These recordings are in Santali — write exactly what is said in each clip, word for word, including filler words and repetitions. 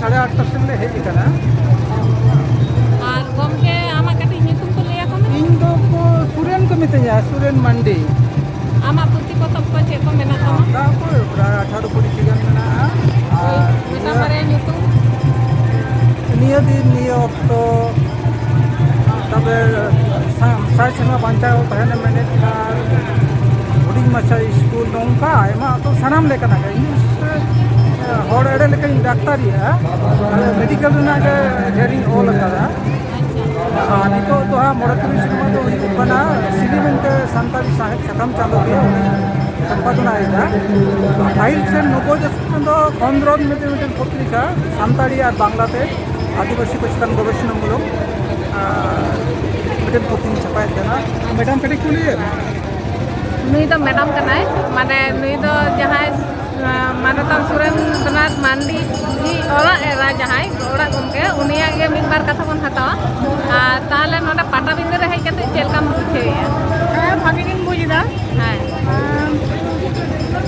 ᱥᱟᱲᱮ ᱟᱴᱴᱟ ᱥᱮᱫ ᱞᱮ ᱦᱮᱡ ᱟᱠᱟᱱᱟ᱾ ᱟᱨ ᱜᱚᱢᱠᱮ, ᱟᱢᱟᱜ ᱠᱟᱹᱴᱤᱡ ᱧᱩᱛᱩᱢ ᱠᱚ ᱞᱟᱹᱭ ᱟᱠᱚ ᱢᱮ᱾ ᱤᱧ ᱫᱚ ᱠᱚ ᱥᱩᱨᱮᱱ ᱠᱚ ᱢᱤᱛᱟᱹᱧᱟ, ᱥᱩᱨᱮᱱ ᱢᱟᱱᱰᱤ᱾ ᱟᱢᱟᱜ ᱯᱩᱛᱷᱤ ᱯᱚᱛᱚᱵ ᱠᱚ ᱪᱮᱫ ᱠᱚ ᱢᱮᱱᱟᱜ ᱛᱟᱢᱟ? ᱚᱱᱠᱟ ᱠᱚ ᱯᱨᱟᱭ ᱟᱴᱷᱟᱨᱚ ᱠᱩᱲᱤ ᱴᱤ ᱜᱟᱱ ᱢᱮᱱᱟᱜᱼᱟ᱾ ᱦᱳᱭ, ᱟᱨ ᱢᱤᱫᱴᱟᱝ ᱱᱤᱭᱟᱹ, ᱵᱟᱨᱭᱟ ᱧᱩᱛᱩᱢ᱾ ᱱᱤᱭᱟᱹ ᱫᱤᱱ, ᱱᱤᱭᱟᱹ ᱚᱠᱛᱚ, ᱛᱟᱯᱚᱨᱮ ᱥᱟ-, ᱥᱟᱭ ᱥᱮᱨᱢᱟ ᱵᱟᱧᱪᱟᱣ ᱛᱟᱦᱮᱱᱮᱢ ᱢᱮᱱᱮᱫ ᱠᱷᱟᱱ, ᱦᱩᱰᱤᱧ ᱢᱟᱪᱷᱟ ᱥᱠᱩᱞ, ᱱᱚᱝᱠᱟ ᱟᱭᱢᱟ ᱟᱛᱳ ᱥᱟᱱᱟᱢ ᱞᱮᱠᱟᱱᱟᱜ ᱜᱮ᱾ ᱤᱧ ᱫᱚ ᱦᱚᱲ ᱮᱲᱮ ᱞᱮᱠᱟᱧ ᱰᱟᱠᱛᱟᱨᱤᱭᱟ, ᱢᱮᱰᱤᱠᱮᱞ ᱨᱮᱱᱟᱜ ᱜᱮ ᱰᱷᱮᱨᱤᱧ ᱚᱞ ᱟᱠᱟᱫᱟ᱾ ᱟᱨ ᱱᱤᱛᱚᱜ ᱫᱚ ᱦᱟᱸᱜ ᱢᱚᱬᱮ ᱛᱩᱨᱩᱭ ᱥᱮᱨᱢᱟ ᱫᱚ ᱦᱩᱭᱩᱜ ᱠᱟᱱᱟ ᱥᱤᱞᱤ ᱢᱮᱱᱛᱮ ᱥᱟᱱᱛᱟᱲᱤ ᱥᱟᱶᱦᱮᱫ ᱥᱟᱠᱟᱢ ᱪᱟᱸᱫᱳᱠᱤᱭᱟᱹ, ᱩᱱᱤ ᱥᱚᱢᱯᱟᱫᱚᱱᱟ ᱮᱫᱟ᱾ ᱯᱟᱹᱦᱤᱞ ᱥᱮᱱ ᱱᱚᱵᱵᱳᱭ ᱫᱚᱥᱚᱠ ᱠᱷᱚᱱ ᱫᱚ ᱠᱷᱚᱸᱫᱽᱨᱚᱸᱫᱽ ᱢᱮᱱᱛᱮ ᱢᱤᱫᱴᱮᱱ ᱯᱚᱛᱨᱤᱠᱟ, ᱥᱟᱱᱛᱟᱲᱤ ᱟᱨ ᱵᱟᱝᱞᱟᱛᱮ ᱟᱹᱫᱤᱵᱟᱹᱥᱤ ᱠᱚ ᱪᱮᱛᱟᱱ ᱜᱚᱵᱮᱥᱚᱱᱟᱢᱩᱞᱚᱠ, ᱟᱨ ᱢᱤᱫᱴᱮᱱ ᱯᱩᱛᱷᱤᱧ ᱪᱷᱟᱯᱟᱭᱮᱫ ᱛᱟᱦᱮᱱᱟ᱾ ᱢᱮᱰᱟᱢ, ᱠᱟᱹᱴᱤᱡ ᱠᱩᱞᱤᱭᱮᱢ᱾ ᱱᱩᱭ ᱫᱚ ᱢᱮᱰᱟᱢ ᱠᱟᱱᱟᱭ, ᱢᱟᱱᱮ ᱱᱩᱭ ᱫᱚ ᱡᱟᱦᱟᱸᱭ, ᱟᱸ, ᱢᱟᱱᱚᱛᱟᱱ ᱥᱩᱨᱮᱱᱫᱨᱚᱱᱟᱛᱷ ᱢᱟᱱᱰᱤ ᱤᱡ ᱚᱲᱟᱜ ᱮᱨᱟ ᱡᱟᱦᱟᱸᱭ, ᱚᱲᱟᱜ ᱜᱚᱢᱠᱮ, ᱩᱱᱤᱭᱟᱜ ᱜᱮ ᱢᱤᱫ ᱵᱟᱨ ᱠᱟᱛᱷᱟ ᱵᱚᱱ ᱦᱟᱛᱟᱣᱟ᱾ ᱟᱨ ᱛᱟᱦᱚᱞᱮ ᱱᱚᱰᱮ ᱯᱟᱴᱟᱵᱤᱸᱫᱟᱹ ᱨᱮ ᱦᱮᱡ ᱠᱟᱛᱮ ᱪᱮᱫ ᱞᱮᱠᱟᱢ ᱵᱩᱡᱷᱟᱹᱣᱮᱫᱼᱟ? ᱦᱮᱸ, ᱵᱷᱟᱜᱮ ᱜᱤᱧ ᱵᱩᱡ ᱮᱫᱟ᱾ ᱦᱮᱸ᱾ ᱟᱢ,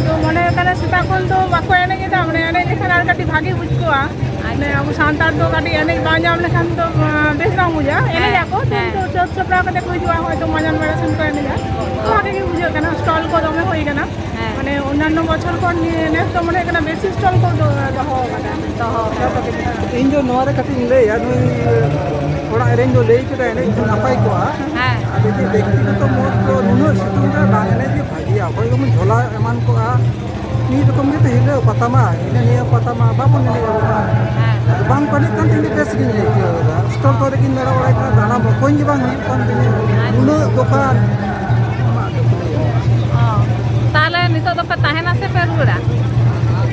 ᱛᱚ ᱢᱚᱱᱮ ᱦᱩᱭᱩᱜ ᱠᱟᱱᱟ ᱥᱮᱛᱟᱜ ᱠᱷᱚᱱ ᱫᱚ ᱵᱟᱠᱚ ᱮᱱᱮᱡ ᱮᱫᱟ, ᱢᱟᱱᱮ ᱮᱱᱮᱡ ᱞᱮᱠᱷᱟᱱ ᱟᱨ ᱠᱟᱹᱴᱤᱡ ᱵᱷᱟᱜᱮ ᱵᱩᱡᱽ ᱠᱚᱜᱼᱟ᱾ ᱟᱪᱪᱷᱟ᱾ ᱢᱟᱱᱮ ᱟᱵᱚ ᱥᱟᱱᱛᱟᱲ ᱫᱚ ᱠᱟᱹᱴᱤᱡ ᱮᱱᱮᱡ ᱵᱟᱝ ᱧᱟᱢ ᱞᱮᱠᱷᱟᱱ ᱫᱚ, ᱟᱸ, ᱵᱮᱥ ᱵᱟᱝ ᱵᱩᱡᱷᱟᱹᱜᱼᱟ᱾ ᱮᱱᱮᱡ ᱦᱮᱸ, ᱟᱠᱚ, ᱦᱮᱸ᱾ ᱠᱤᱱᱛᱩ ᱥᱟᱹᱛ ᱥᱟᱯᱲᱟᱣ ᱠᱟᱛᱮ ᱠᱚ ᱦᱤᱡᱩᱜᱼᱟ, ᱦᱚᱭᱛᱳ ᱢᱟᱡᱟᱱ ᱵᱮᱲᱟ ᱥᱮᱱ ᱠᱚ ᱮᱱᱮᱡᱟ᱾ ᱵᱷᱟᱜᱮ ᱜᱮ ᱵᱩᱡᱷᱟᱹᱜ ᱠᱟᱱᱟ, ᱥᱴᱚᱞ ᱠᱚ ᱫᱚᱢᱮ ᱦᱩᱭ ᱠᱟᱱᱟ᱾ ᱦᱮᱸ᱾ ᱢᱟᱱᱮ ᱚᱱᱱᱟᱱᱚ ᱵᱚᱪᱷᱚᱨ ᱠᱷᱚᱱ ᱱᱤᱭᱟᱹ ᱱᱮᱥ ᱫᱚ ᱢᱚᱱᱮ ᱦᱩᱭᱩᱜ ᱠᱟᱱᱟ ᱵᱮᱥᱤ ᱥᱴᱚᱞ ᱠᱚ ᱫᱚ-, ᱫᱚᱦᱚ ᱟᱠᱟᱫᱟ᱾ ᱫᱚᱦᱚ ᱟᱠᱟᱫᱟ᱾ ᱡᱚᱛᱚ ᱠᱤᱪᱷᱩ᱾ ᱤᱧ ᱫᱚ ᱱᱚᱣᱟ ᱨᱮ ᱠᱟᱹᱴᱤᱡ ᱤᱧ ᱞᱟᱹᱭᱟ, ᱱᱩᱭ ᱚᱲᱟᱜ ᱨᱮᱱ ᱫᱚ ᱞᱟᱹᱭ ᱠᱮᱫᱟ ᱮᱱᱮᱡ ᱠᱷᱟᱱ ᱱᱟᱯᱟᱭ ᱠᱚᱜᱼᱟ᱾ ᱦᱮᱸ᱾ ᱟᱨ ᱡᱩᱫᱤ ᱵᱮᱠᱛᱤᱜᱚᱛᱚ ᱢᱚᱛ ᱫᱚ ᱱᱩᱱᱟᱹᱜ ᱥᱤᱛᱩᱝ ᱨᱮ ᱵᱟᱝ ᱮᱱᱮᱡ ᱜᱮ ᱵᱷᱟᱹᱜᱤᱭᱟ᱾ ᱚᱠᱚᱭ ᱠᱚᱵᱚᱱ ᱡᱷᱚᱞᱟ ᱮᱢᱟᱱ ᱠᱚᱜᱼᱟ, ᱢᱤᱫ ᱨᱚᱠᱚᱢ ᱜᱮᱛᱚ ᱦᱤᱞᱟᱹᱣ ᱯᱟᱛᱟ ᱢᱟ, ᱦᱤᱱᱟᱹ ᱱᱤᱭᱟᱹ ᱯᱟᱛᱟ ᱢᱟ ᱵᱟᱵᱚᱱ ᱮᱱᱮᱡ ᱟᱵᱚᱱ ᱢᱟ᱾ ᱦᱮᱸ᱾ ᱟᱫᱚ ᱵᱟᱝ ᱠᱚ ᱮᱱᱮᱡ ᱠᱟᱱ ᱛᱮ ᱤᱧ ᱫᱚ ᱵᱮᱥ ᱜᱤᱧ ᱟᱹᱭᱠᱟᱹᱣ ᱮᱫᱟ᱾ ᱥᱴᱚᱞ ᱠᱚᱨᱮ ᱜᱤᱧ ᱫᱟᱬᱟ ᱵᱟᱲᱟᱭ ᱠᱟᱱᱟ, ᱫᱟᱬᱟ ᱢᱚᱠᱚᱧ ᱜᱮ ᱵᱟᱝ ᱦᱩᱭᱩᱜ ᱠᱟᱱ ᱛᱤᱧᱟᱹ᱾ ᱟᱪᱪᱷᱟ᱾ ᱩᱱᱟᱹᱜ ᱫᱚᱠᱟᱱ᱾ ᱚ᱾ ᱛᱟᱦᱚᱞᱮ ᱱᱤᱛᱚᱜ ᱫᱚᱯᱮ ᱛᱟᱦᱮᱱᱟ ᱥᱮ ᱯᱮ ᱨᱩᱣᱟᱹᱲᱟ?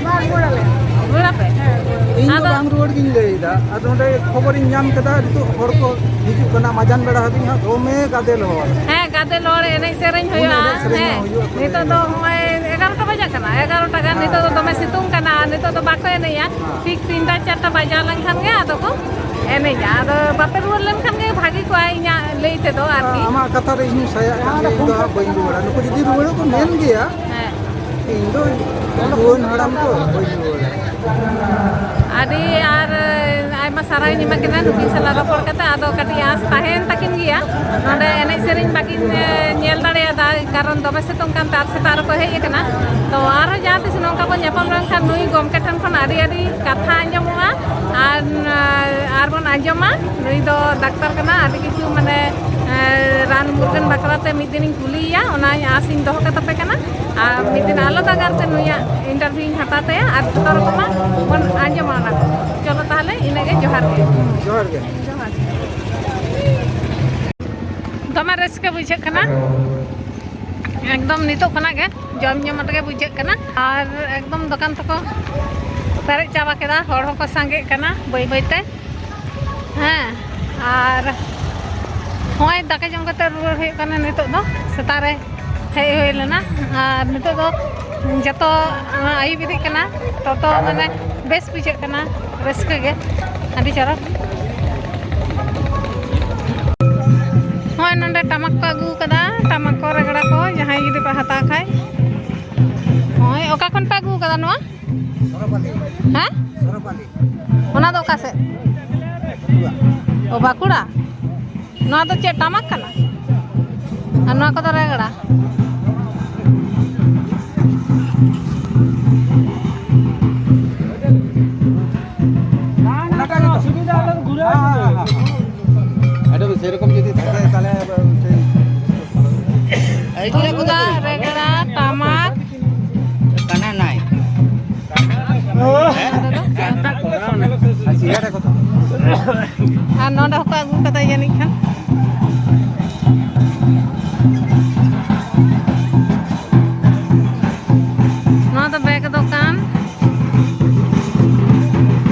ᱵᱟᱝ, ᱨᱩᱣᱟᱹᱲᱟᱞᱮ᱾ ᱨᱩᱣᱟᱹᱲᱟᱯᱮ? ᱦᱮᱸ, ᱨᱩᱣᱟᱹᱲ᱾ ᱤᱧ ᱫᱚ ᱟᱫᱚ ᱵᱟᱝ ᱨᱩᱣᱟᱹᱲ ᱜᱤᱧ ᱞᱟᱹᱭ ᱮᱫᱟ᱾ ᱟᱫᱚ ᱱᱚᱸᱰᱮ ᱠᱷᱚᱵᱚᱨᱤᱧ ᱧᱟᱢ ᱠᱮᱫᱟ, ᱱᱤᱛᱚᱜ ᱦᱚᱲ ᱠᱚ ᱦᱤᱡᱩᱜ ᱠᱟᱱᱟ, ᱢᱟᱡᱟᱱ ᱵᱮᱲᱟ ᱦᱟᱹᱵᱤᱡ ᱦᱟᱸᱜ ᱫᱚᱢᱮ ᱜᱟᱫᱮᱞ ᱦᱚᱲ᱾ ᱦᱮᱸ, ᱜᱟᱫᱮᱞ ᱦᱚᱲ ᱮᱱᱮᱡ ᱥᱮᱨᱮᱧ ᱩᱱ ᱦᱩᱭᱩᱜᱼᱟ᱾ ᱮᱱᱮᱡ ᱥᱮᱨᱮᱧ ᱦᱮᱸ᱾ ᱦᱚᱸ ᱦᱩᱭᱩᱜᱼᱟ᱾ ᱱᱤᱛᱚᱜ ᱫᱚ ᱱᱚᱜᱼᱚᱭ ᱮᱜᱟᱨᱚᱴᱟ ᱵᱟᱡᱟᱜ ᱠᱟᱱᱟ, ᱮᱜᱟᱨᱚᱴᱟ ᱜᱟᱱ᱾ ᱦᱮᱸ᱾ ᱱᱤᱛᱚᱜ ᱫᱚ ᱫᱚᱢᱮ ᱥᱤᱛᱩᱝ ᱠᱟᱱᱟ, ᱟᱨ ᱱᱤᱛᱚᱜ ᱫᱚ ᱵᱟᱠᱚ ᱮᱱᱮᱡᱼᱟ᱾ ᱦᱮᱸ᱾ ᱴᱷᱤᱠ ᱛᱤᱱᱴᱟ ᱪᱟᱨᱴᱟ ᱵᱟᱡᱟᱣ ᱞᱮᱱᱠᱷᱟᱱ ᱜᱮ ᱟᱫᱚ ᱠᱚ ᱮᱱᱮᱡᱼᱟ᱾ ᱟᱫᱚ ᱵᱟᱯᱮ ᱨᱩᱣᱟᱹᱲ ᱞᱮᱱᱠᱷᱟᱱ ᱜᱮ ᱵᱷᱟᱹᱜᱤ ᱠᱚᱜᱼᱟ ᱤᱧᱟᱹᱜ ᱞᱟᱹᱭ ᱛᱮᱫᱚ ᱟᱨᱠᱤ᱾ ᱟᱢᱟᱜ ᱠᱟᱛᱷᱟ ᱨᱮ ᱤᱧ ᱦᱚᱸᱧ ᱥᱟᱭᱟᱜ ᱠᱟᱱ ᱜᱮᱭᱟ, ᱤᱧ ᱫᱚ ᱦᱟᱸᱜ ᱵᱟᱹᱧ ᱨᱩᱣᱟᱹᱲᱟ᱾ ᱱᱩᱠᱩ ᱡᱩᱫᱤ ᱨᱩᱣᱟᱹᱲᱚᱜ ᱠᱚ ᱢᱮᱱ ᱜᱮᱭᱟ, ᱦᱮᱸ᱾ ᱤᱧ ᱫᱚ ᱡᱩᱣᱟᱹᱱ ᱦᱟᱲᱟᱢ ᱛᱚ, ᱵᱟᱹᱧ ᱨᱩᱣᱟᱹᱲᱟ᱾ ᱟᱹᱰᱤ ᱟᱨ ᱟᱭᱢᱟ ᱥᱟᱨᱦᱟᱣᱤᱧ ᱮᱢᱟ ᱠᱤᱱᱟ ᱱᱩᱠᱤᱱ ᱥᱟᱞᱟᱜ ᱨᱚᱯᱚᱲ ᱠᱟᱛᱮ᱾ ᱟᱫᱚ ᱠᱟᱹᱴᱤᱡ ᱟᱸᱥ ᱛᱟᱦᱮᱸᱭᱮᱱ ᱛᱟᱹᱠᱤᱱ ᱜᱮᱭᱟ, ᱱᱚᱰᱮ ᱮᱱᱮᱡ ᱥᱮᱨᱮᱧ ᱵᱟᱹᱠᱤᱱ ᱧᱮᱞ ᱫᱟᱲᱮᱭᱟᱫᱟ, ᱠᱟᱨᱚᱱ ᱫᱚᱢᱮ ᱥᱤᱛᱩᱝ ᱠᱟᱱᱛᱮ ᱟᱨ ᱥᱮᱛᱟᱜ ᱨᱮᱠᱚ ᱦᱮᱡ ᱟᱠᱟᱱᱟ᱾ ᱛᱚ ᱟᱨᱦᱚᱸ ᱡᱟᱦᱟᱸ ᱛᱤᱥ ᱱᱚᱝᱠᱟ ᱵᱚᱱ ᱧᱟᱯᱟᱢ ᱞᱮᱱᱠᱷᱟᱱ ᱱᱩᱭ ᱜᱚᱢᱠᱮ ᱴᱷᱮᱱ ᱠᱷᱚᱱ ᱟᱹᱰᱤ ᱟᱹᱰᱤ ᱠᱟᱛᱷᱟ ᱟᱸᱡᱚᱢᱚᱜᱼᱟ ᱟᱨ ᱟᱨ ᱵᱚᱱ ᱟᱸᱡᱚᱢᱟ᱾ ᱱᱩᱭ ᱫᱚ ᱰᱟᱠᱛᱟᱨ ᱠᱟᱱᱟ, ᱟᱹᱰᱤ ᱠᱤᱪᱷᱩ ᱢᱟᱱᱮ ᱨᱟᱱ ᱢᱩᱨᱜᱟᱹᱱ ᱵᱟᱠᱷᱨᱟ ᱛᱮ ᱢᱤᱫ ᱫᱤᱱᱤᱧ ᱠᱩᱞᱤᱭᱮᱭᱟ, ᱚᱱᱟ ᱟᱥᱤᱧ ᱫᱚᱦᱚ ᱠᱟᱛᱟᱯᱮ ᱠᱟᱱᱟ᱾ ᱟᱨ ᱢᱤᱫ ᱫᱤᱱ ᱟᱞᱟᱫᱟ ᱜᱟᱨᱛᱮ ᱱᱩᱭᱟᱜ ᱤᱱᱴᱟᱨᱵᱷᱤᱣ ᱤᱧ ᱦᱟᱛᱟᱣ ᱛᱟᱭᱟ ᱟᱨ ᱡᱚᱛᱚ ᱨᱚᱠᱚᱢᱟᱜ ᱵᱚᱱ ᱟᱸᱡᱚᱢᱟ ᱚᱱᱟ ᱠᱚ᱾ ᱪᱚᱞᱚ ᱛᱟᱦᱚᱞᱮ ᱤᱱᱟᱹᱜᱮ, ᱡᱚᱦᱟᱨ ᱜᱮ᱾ ᱡᱚᱦᱟᱨ ᱜᱮ᱾ ᱡᱚᱦᱟᱨ᱾ ᱫᱚᱢᱮ ᱨᱟᱹᱥᱠᱟᱹ ᱵᱩᱡᱷᱟᱹᱜ ᱠᱟᱱᱟ ᱮᱠᱫᱚᱢ ᱱᱤᱛᱚᱜ ᱠᱷᱚᱱᱟᱜ ᱜᱮ᱾ ᱡᱚᱢ ᱧᱩ ᱢᱚᱛᱚ ᱜᱮ ᱵᱩᱡᱷᱟᱹᱜ ᱠᱟᱱᱟ᱾ ᱟᱨ ᱮᱠᱫᱚᱢ ᱫᱚᱠᱟᱱ ᱛᱮᱠᱚ ᱯᱮᱨᱮᱡ ᱪᱟᱵᱟ ᱠᱮᱫᱟ, ᱦᱚᱲ ᱦᱚᱸᱠᱚ ᱥᱟᱸᱜᱮᱜ ᱠᱟᱱᱟ ᱵᱟᱹᱭ ᱵᱟᱹᱭ ᱛᱮ᱾ ᱦᱮᱸ, ᱟᱨ ᱱᱚᱜᱼᱚᱭ ᱫᱟᱠᱟ ᱡᱚᱢ ᱠᱟᱛᱮ ᱨᱩᱣᱟᱹᱲ ᱦᱩᱭᱩᱜ ᱠᱟᱱᱟ᱾ ᱱᱤᱛᱚᱜ ᱫᱚ ᱥᱮᱛᱟᱜ ᱨᱮ ᱦᱮᱡ ᱦᱩᱭ ᱞᱮᱱᱟ, ᱟᱨ ᱱᱤᱛᱚᱜ ᱫᱚ ᱡᱚᱛᱚ ᱟᱹᱭᱩᱵ ᱤᱫᱤᱜ ᱠᱟᱱᱟ᱾ ᱛᱚᱛᱚ ᱢᱟᱱᱮ ᱵᱮᱥ ᱵᱩᱡᱷᱟᱹᱜ ᱠᱟᱱᱟ, ᱨᱟᱹᱥᱠᱟᱹ ᱜᱮ, ᱟᱹᱰᱤ ᱪᱚᱨᱚᱠ᱾ ᱱᱚᱜᱼᱚᱭ ᱱᱚᱰᱮ ᱴᱟᱢᱟᱠ ᱠᱚ ᱟᱹᱜᱩ ᱠᱟᱫᱟ, ᱴᱟᱢᱟᱠ ᱠᱚ, ᱨᱮᱜᱽᱲᱟ ᱠᱚ, ᱡᱟᱦᱟᱸᱭ ᱡᱩᱫᱤ ᱯᱮ ᱦᱟᱛᱟᱣ ᱠᱷᱟᱡ᱾ ᱱᱚᱜᱼᱚᱭ ᱚᱠᱟ ᱠᱷᱚᱱ ᱯᱮ ᱟᱹᱜᱩ ᱠᱟᱫᱟ ᱱᱚᱣᱟ? ᱥᱚᱨᱚᱯᱟᱞᱤ᱾ ᱦᱮᱸ? ᱥᱚᱨᱚᱯᱟᱞᱤ᱾ ᱚᱱᱟ ᱫᱚ ᱚᱠᱟ ᱥᱮᱫ? ᱵᱟᱸᱠᱩᱲᱟ᱾ ᱚ, ᱵᱟᱸᱠᱩᱲᱟ᱾ ᱱᱚᱣᱟ ᱫᱚ ᱪᱮᱫ ᱴᱟᱢᱟᱠ ᱠᱟᱱᱟ? ᱟᱨ ᱱᱚᱣᱟ ᱠᱚᱫᱚ ᱨᱮᱜᱽᱲᱟ᱾ ᱚᱱᱟᱴᱟᱜ ᱜᱮᱛᱚ? ᱦᱮᱸ, ᱦᱮᱸ, ᱦᱮᱸ, ᱦᱮᱸ᱾ ᱟᱫᱚ ᱥᱮᱨᱚᱠᱚᱢ ᱡᱩᱫᱤ ᱛᱟᱦᱮᱸ ᱛᱟᱦᱞᱮ ᱥᱮᱭ ᱛᱩᱢᱫᱟᱜ, ᱨᱮᱜᱽᱲᱟ, ᱴᱟᱢᱟᱠ᱾ ᱠᱟᱱᱟ ᱱᱟᱭ᱾ ᱟᱨ ᱱᱚᱰᱮ ᱦᱚᱸᱠᱚ ᱟᱹᱜᱩ ᱠᱟᱫᱟ ᱡᱟᱹᱱᱤᱡ ᱠᱷᱟᱱ᱾ ᱱᱚᱣᱟ ᱫᱚ ᱵᱮᱜᱽ ᱫᱚᱠᱟᱱ᱾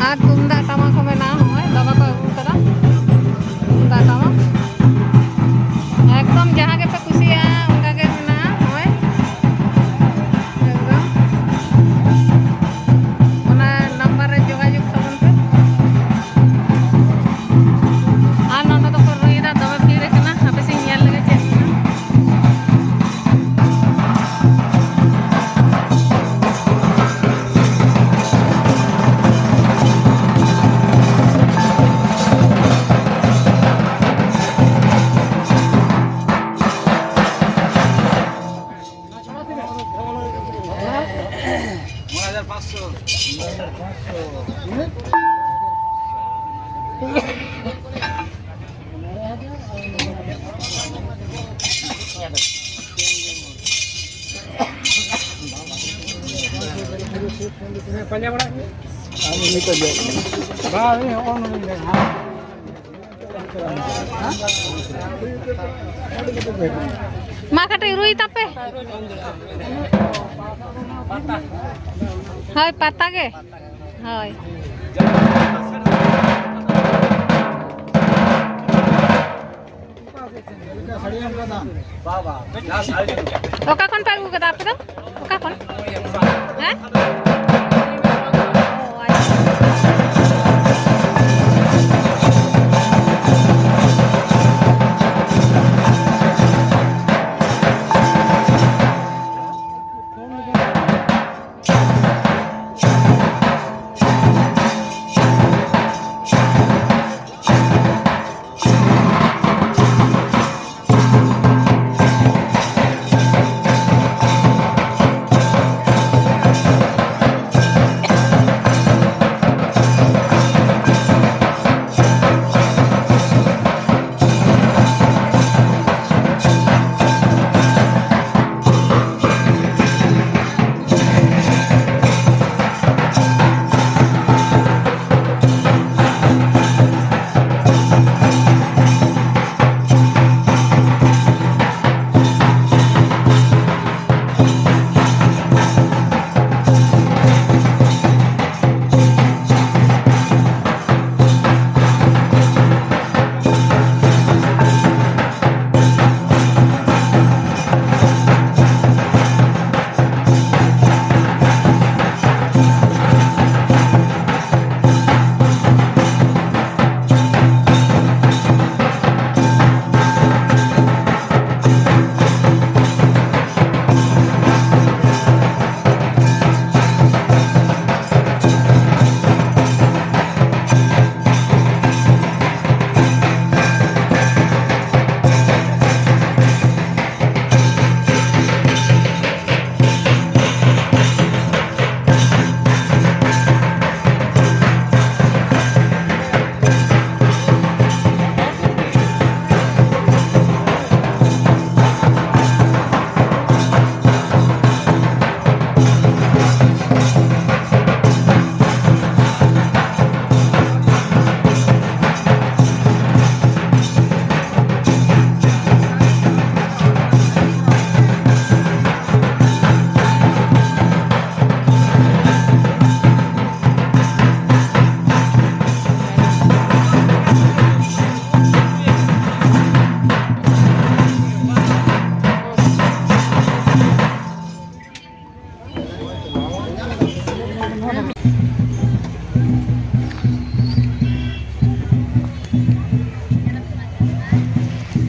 ᱟᱨ ᱛᱩᱢᱫᱟᱜ ᱴᱟᱢᱟᱠ ᱦᱚᱸ ᱢᱮᱱᱟᱜᱼᱟ, ᱱᱚᱜᱼᱚᱭ ᱫᱟᱫᱟ ᱠᱚ ᱟᱹᱜᱩ ᱠᱟᱫᱟ ᱛᱩᱢᱫᱟᱜ ᱴᱟᱢᱟᱠ᱾ ᱮᱠᱫᱚᱢ ᱡᱟᱦᱟᱸ ᱜᱮᱯᱮ ᱠᱩᱥᱤᱭᱟᱜᱼᱟ ᱚᱱᱠᱟ ᱜᱮ ᱢᱮᱱᱟᱜᱼᱟ, ᱱᱚᱜᱼᱚᱭ ᱮᱠᱫᱚᱢ ᱚᱱᱟ ᱱᱟᱢᱵᱟᱨ ᱨᱮ ᱡᱳᱜᱟᱡᱳᱜᱽ ᱛᱟᱵᱚᱱ ᱯᱮ᱾ ᱟᱨ ᱱᱚᱰᱮ ᱫᱚᱠᱚ ᱨᱩᱭᱮᱫᱟ ᱢᱟ ᱠᱟᱹᱴᱤᱡ ᱨᱩᱭ ᱛᱟᱯᱮ᱾ ᱦᱳᱭ, ᱯᱟᱛᱟ ᱜᱮ᱾ ᱦᱳᱭ᱾ ᱚᱠᱟ ᱠᱷᱚᱱ ᱯᱮ ᱟᱹᱜᱩ ᱠᱟᱫᱟ ᱟᱯᱮ ᱫᱚ? ᱚᱠᱟ ᱠᱷᱚᱱ? ᱦᱮᱸ? ᱚ, ᱟᱪᱪᱷᱟ᱾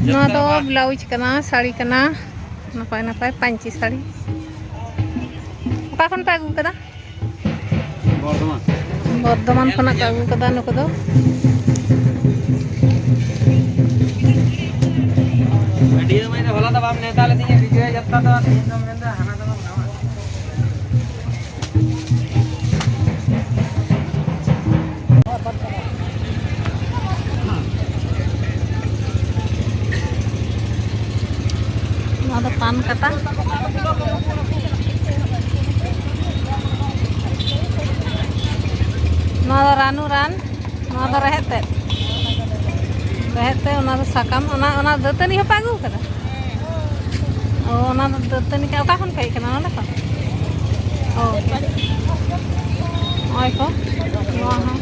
ᱱᱚᱣᱟ ᱫᱚ ᱵᱞᱟᱣᱩᱡᱽ ᱠᱟᱱᱟ, ᱥᱟᱹᱲᱤ ᱠᱟᱱᱟ, ᱱᱟᱯᱟᱭ ᱱᱟᱯᱟᱭ ᱯᱟᱹᱧᱪᱤ ᱥᱟᱹᱲᱤ᱾ ᱚᱠᱟ ᱠᱷᱚᱱ ᱯᱮ ᱟᱹᱜᱩ ᱠᱟᱫᱟ? ᱵᱚᱨᱫᱷᱚᱢᱟᱱ᱾ ᱵᱚᱨᱫᱷᱚᱢᱟᱱ ᱠᱷᱚᱱᱟᱜ ᱠᱚ ᱟᱹᱜᱩ ᱠᱟᱫᱟ ᱱᱩᱠᱩ ᱫᱚ᱾ ᱵᱷᱤᱰᱤᱭᱳ ᱢᱟ ᱦᱚᱞᱟ ᱫᱚ ᱵᱟᱢ ᱱᱮᱣᱛᱟ ᱞᱮᱫᱤᱧᱟ, ᱵᱷᱤᱰᱤᱭᱳ ᱡᱟᱛᱨᱟ ᱫᱚ ᱛᱮᱦᱮᱧ ᱫᱚᱢ ᱢᱮᱱᱫᱟ ᱦᱟᱱᱟ ᱫᱚ ᱵᱟᱝ ᱱᱟᱣᱟ᱾ ᱱᱚᱣᱟ ᱫᱚ ᱯᱟᱱ ᱠᱟᱴᱟ᱾ ᱱᱚᱣᱟ ᱫᱚ ᱨᱟᱱᱩ ᱨᱟᱱ, ᱱᱚᱣᱟ ᱫᱚ ᱨᱮᱦᱮᱫ ᱛᱮᱫ᱾ ᱨᱮᱦᱮᱫ ᱛᱮ, ᱚᱱᱟ ᱫᱚ ᱥᱟᱠᱟᱢ, ᱚᱱᱟ, ᱚᱱᱟ ᱫᱟᱹᱛᱟᱹᱱᱤ ᱦᱚᱸᱯᱮ ᱟᱹᱜᱩ ᱠᱟᱫᱟ? ᱚ, ᱚᱱᱟ ᱫᱚ ᱫᱟᱹᱛᱟᱹᱱᱤ ᱠᱟ-, ᱚᱠᱟ ᱠᱷᱚᱱ ᱯᱮ ᱦᱮᱡ ᱠᱟᱱᱟ? ᱱᱚᱰᱮ ᱠᱷᱚᱱ? ᱚ, ᱱᱚᱜᱼᱚᱭ ᱠᱚ, ᱱᱚᱣᱟ ᱦᱚᱸ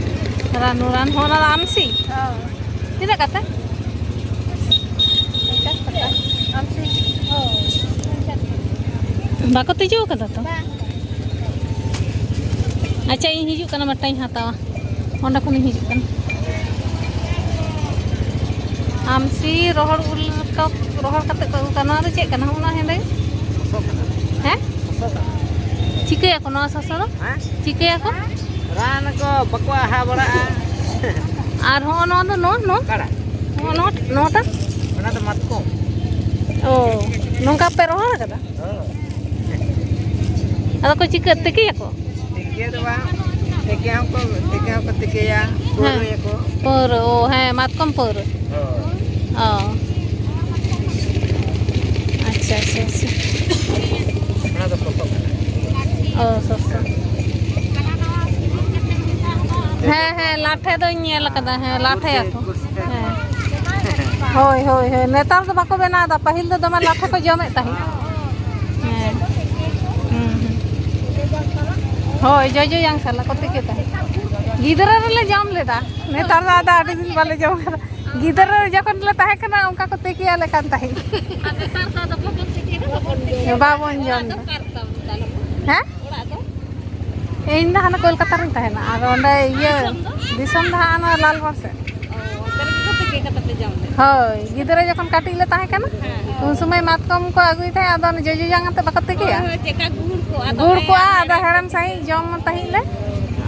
ᱨᱟᱱᱩ ᱨᱟᱱ ᱦᱚᱸ, ᱚᱱᱟ ᱫᱚ ᱟᱢᱥᱤ? ᱦᱳᱭ᱾ ᱛᱤᱱᱟᱹᱜ ᱠᱟᱛᱮ? ᱯᱚᱧᱪᱟᱥ ᱴᱟᱠᱟ᱾ ᱟᱢᱥᱤ? ᱦᱳᱭ᱾ ᱵᱟᱠᱚ ᱛᱤᱡᱩ ᱠᱟᱫᱟ ᱛᱚ? ᱵᱟᱝ᱾ ᱟᱪᱪᱷᱟ, ᱤᱧ ᱦᱤᱡᱩᱜ ᱠᱟᱱᱟ, ᱢᱤᱫᱴᱟᱝ ᱤᱧ ᱦᱟᱛᱟᱣᱟ᱾ ᱚᱸᱰᱮ ᱠᱷᱚᱱᱤᱧ ᱦᱤᱡᱩᱜ ᱠᱟᱱᱟ᱾ ᱟᱢᱥᱤ ᱨᱚᱦᱚᱲ ᱩᱞ ᱠᱚ ᱨᱚᱦᱚᱲ ᱠᱟᱛᱮ ᱠᱚ ᱟᱹᱜᱩ ᱠᱟᱜᱼᱟ᱾ ᱱᱚᱣᱟ ᱫᱚ ᱪᱮᱫ ᱠᱟᱱᱟ? ᱚᱱᱟ ᱦᱮᱸᱫᱮ? ᱥᱚᱥᱚ ᱠᱟᱱᱟ᱾ ᱦᱮᱸ? ᱥᱚᱥᱚ ᱠᱟᱱᱟ᱾ ᱪᱤᱠᱟᱹᱭᱟᱠᱚ ᱱᱚᱣᱟ ᱥᱚᱥᱚ ᱫᱚ? ᱦᱮᱸ? ᱪᱤᱠᱟᱹᱭᱟᱠᱚ? ᱨᱟᱱ ᱠᱚ ᱵᱟᱠᱚ ᱟᱦᱟ ᱵᱟᱲᱟᱜᱼᱟ᱾ ᱟᱨ ᱦᱚᱸᱜᱼᱚ ᱱᱚᱣᱟ ᱫᱚ, ᱱᱚᱣᱟ, ᱱᱚᱣᱟ? ᱚᱠᱟᱴᱟᱜ? ᱦᱚᱸᱜᱼᱚ ᱱᱚᱣᱟ, ᱱᱚᱣᱟᱴᱟᱜ? ᱚᱱᱟ ᱫᱚ ᱢᱟᱛᱠᱚᱢ᱾ ᱚ, ᱱᱚᱝᱠᱟ ᱯᱮ ᱨᱚᱦᱚᱲ ᱠᱟᱫᱟ? ᱦᱳᱭ᱾ ᱟᱫᱚ ᱠᱚ ᱪᱤᱠᱟᱹ, ᱛᱤᱠᱤᱭᱟᱠᱚ? ᱛᱤᱠᱤ ᱫᱚ ᱵᱟᱝ, ᱛᱤᱠᱤ ᱦᱚᱸᱠᱚ, ᱛᱤᱠᱤ ᱦᱚᱸᱠᱚ ᱛᱤᱠᱤᱭᱟ, ᱦᱮᱸ᱾ ᱯᱟᱹᱣᱨᱟᱹᱭᱟᱠᱚ᱾ ᱯᱟᱹᱣᱨᱟᱹ, ᱚ, ᱦᱮᱸ, ᱢᱟᱛᱠᱚᱢ ᱯᱟᱹᱣᱨᱟᱹ᱾ ᱦᱳᱭ᱾ ᱚ᱾ ᱟᱪᱪᱷᱟ, ᱟᱪᱪᱷᱟ, ᱟᱪᱪᱷᱟ᱾ ᱚᱱᱟ ᱫᱚ ᱥᱚᱥᱚ ᱠᱟᱱᱟ᱾ ᱚ, ᱥᱚᱥᱚ᱾ ᱦᱮᱸ, ᱦᱮᱸ, ᱞᱟᱴᱷᱮ ᱫᱚᱧ ᱧᱮᱞ ᱟᱠᱟᱫᱟ, ᱦᱮᱸ, ᱞᱟᱴᱷᱮᱭᱟᱠᱚ᱾ ᱦᱮᱸ᱾ ᱦᱳᱭ, ᱦᱳᱭ, ᱦᱳᱭ, ᱱᱮᱛᱟᱨ ᱫᱚ ᱵᱟᱠᱚ ᱵᱮᱱᱟᱣ ᱮᱫᱟ, ᱯᱟᱹᱦᱤᱞ ᱫᱚ ᱫᱚᱢᱮ ᱞᱟᱴᱷᱮ ᱠᱚ ᱡᱚᱢᱮᱫ ᱛᱟᱦᱮᱸᱫ᱾ ᱦᱮᱸ᱾ ᱦᱩᱸ, ᱦᱩᱸ᱾ ᱦᱳᱭ, ᱡᱚᱡᱚ ᱡᱟᱝ ᱥᱟᱞᱟᱜ ᱠᱚ ᱛᱤᱠᱤ ᱛᱟᱦᱮᱸᱫ᱾ ᱜᱤᱫᱽᱨᱟᱹ ᱨᱮᱞᱮ ᱡᱚᱢ ᱞᱮᱫᱟ, ᱱᱮᱛᱟᱨ ᱫᱚ ᱟᱫᱚ ᱟᱹᱰᱤ ᱫᱤᱱ ᱵᱟᱞᱮ ᱡᱚᱢ ᱠᱟᱫᱟ᱾ ᱜᱤᱫᱽᱨᱟᱹ ᱨᱮ ᱡᱚᱠᱷᱚᱱ ᱞᱮ ᱛᱟᱦᱮᱸ ᱠᱟᱱᱟ, ᱚᱱᱠᱟ ᱠᱚ ᱛᱤᱠᱤᱭᱟᱞᱮ ᱠᱟᱱ ᱛᱟᱦᱮᱸᱫ᱾ ᱟᱨ ᱱᱮᱛᱟᱨ ᱫᱚ ᱟᱫᱚ ᱵᱟᱵᱚᱱ ᱛᱤᱠᱤᱭᱟ, ᱵᱟᱵᱚᱱ ᱡᱚᱢ ᱮᱫᱟ᱾ ᱵᱟᱵᱚᱱ ᱡᱚᱢ ᱮᱫᱟ᱾ ᱚᱲᱟᱜ ᱫᱚ ᱚᱠᱟ ᱨᱮ ᱛᱟᱢ ᱛᱟᱦᱞᱮ? ᱦᱮᱸ? ᱚᱲᱟᱜ ᱫᱚ? ᱤᱧ ᱫᱚ ᱦᱟᱱᱟ ᱠᱳᱞᱠᱟᱛᱟ ᱨᱤᱧ ᱛᱟᱦᱮᱱᱟ, ᱟᱨ ᱚᱸᱰᱮ ᱤᱭᱟᱹ, ᱫᱤᱥᱚᱢ ᱫᱚ? ᱫᱤᱥᱚᱢ ᱫᱚ ᱦᱟᱸᱜ ᱚᱱᱟ ᱞᱟᱞᱜᱚᱲ ᱥᱮᱫ᱾ ᱚ, ᱚᱱᱛᱮ ᱨᱮᱜᱮ ᱠᱚ ᱛᱤᱠᱤ ᱠᱟᱛᱮ ᱯᱮ ᱡᱚᱢ ᱞᱮᱫᱟ? ᱦᱳᱭ, ᱜᱤᱫᱽᱨᱟᱹ ᱡᱚᱠᱷᱚᱱ ᱠᱟᱹᱴᱤᱡ ᱞᱮ ᱛᱟᱦᱮᱸ ᱠᱟᱱᱟ, ᱦᱮᱸ᱾ ᱩᱱ ᱥᱚᱢᱚᱭ ᱢᱟᱛᱠᱚᱢ ᱠᱚ ᱟᱹᱜᱩᱭ ᱛᱟᱦᱮᱸᱫ, ᱟᱫᱚ ᱚᱱᱮ ᱡᱚᱡᱚ ᱡᱟᱝ ᱟᱛᱮ ᱵᱟᱠᱚ ᱛᱤᱠᱤᱭᱟ? ᱦᱳᱭ, ᱦᱳᱭ, ᱪᱮᱫᱠᱟ ᱜᱩᱲ ᱠᱚᱜᱼᱟ, ᱜᱩᱲ ᱫᱚᱢᱮ ᱠᱚᱜᱼᱟ, ᱟᱫᱚ ᱦᱮᱲᱮᱢ᱾ ᱦᱮᱲᱮᱢ ᱥᱟᱺᱦᱤᱡ ᱡᱚᱢ ᱛᱟᱦᱮᱸᱫ ᱞᱮ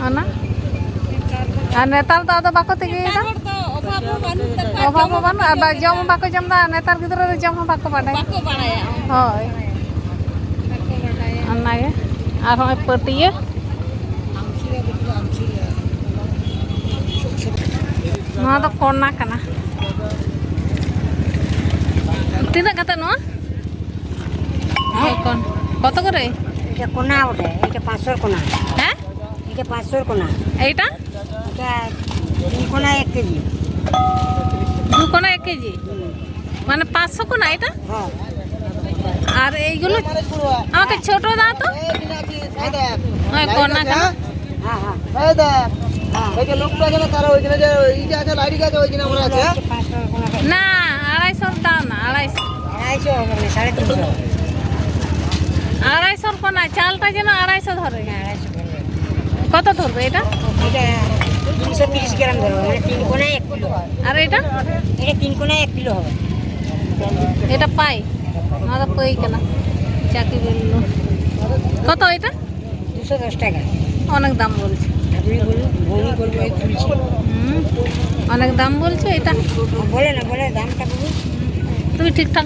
ᱚᱱᱟ᱾ ᱟᱨ ᱱᱮᱛᱟᱨ ᱫᱚ ᱟᱫᱚ ᱵᱟᱠᱚ ᱛᱤᱠᱤᱭᱮᱫᱟ᱾ ᱱᱮᱛᱟᱨ ᱦᱚᱲ ᱫᱚ ᱚᱵᱷᱟᱵᱽ ᱦᱚᱸ ᱵᱟᱹᱱᱩᱜ ᱛᱟᱠᱚᱣᱟ, ᱚᱵᱷᱟᱵᱽ ᱦᱚᱸ ᱡᱚᱢ ᱦᱚᱸ ᱵᱟᱹᱱᱩᱜᱼᱟ, ᱵᱟᱠᱚ ᱟᱨ ᱡᱚᱢ ᱧᱟᱢᱟ᱾ ᱦᱚᱸ ᱵᱟᱠᱚ ᱡᱚᱢ ᱮᱫᱟ᱾ ᱱᱮᱛᱟᱨ ᱜᱤᱫᱽᱨᱟᱹ ᱫᱚ ᱡᱚᱢ ᱦᱚᱸ ᱵᱟᱠᱚ ᱵᱟᱰᱟᱭᱟ᱾ ᱵᱟᱠᱚ ᱵᱟᱲᱟᱭᱟ᱾ ᱦᱳᱭ᱾ ᱵᱟᱠᱚ ᱵᱟᱰᱟᱭᱟ᱾ ᱚᱱᱟᱜᱮ᱾ ᱟᱨ ᱦᱚᱸᱜᱼᱚᱭ ᱯᱟᱹᱴᱤᱭᱟᱹ᱾ ᱱᱚᱣᱟ ᱫᱚ ᱠᱚᱱᱟ ᱠᱟᱱᱟ᱾ ᱛᱤᱱᱟᱹᱜ ᱠᱟᱛᱮ ᱱᱚᱣᱟ? ᱦᱮᱸ? ᱠᱚᱱ-, ᱠᱚᱛᱚ ᱠᱚᱨᱮ? এটা কোনা ওঠে, এটা পাঁচশোর কোনা। হ্যাঁ? এটা পাঁচশোর কোনা। এইটা? এটা তিন কোনা এক কেজি। দু কোনা এক কেজি? হুম। মানে পাঁচশো কোনা এটা? হ্যাঁ। আর এইগুলো আমাকে ছোট দাও তো। এই কোনা কেন? হ্যাঁ, হ্যাঁ। এই দেখ, হ্যাঁ। এই যে লোকটা আছে না, তারা ওইখানে যে, এই যে আছে, লাইট আছে, ওইখানে আমরা আছে, হ্যাঁ? না, আড়াইশো দাও না, আড়াইশো। আড়াইশো হবে না, সাড়ে তিনশো। আড়াইশোর কোনা, চালটা যেন আড়াইশো ধরে। হ্যাঁ, আড়াইশো ধরে। কত ধরবে এটা? এটা তিনশো তিরিশ গ্রাম ধরবে, মানে তিন কোনা এক কিলো। আর এটা? এটা তিন কোনা এক কিলো হবে। এটা পাই। ᱱᱚᱣᱟ ᱫᱚ ᱯᱟᱹᱭ ᱠᱟᱱᱟ᱾ চাকি বেলুন। কত এটা? দুশো দশ টাকা। অনেক দাম বলছে। আপনি বলুন, বমি করবো, এই তুলছি। হুম, অনেক দাম বলছে এটা। বলে না, বলে দামটা বলুন। তুমি ঠিকঠাক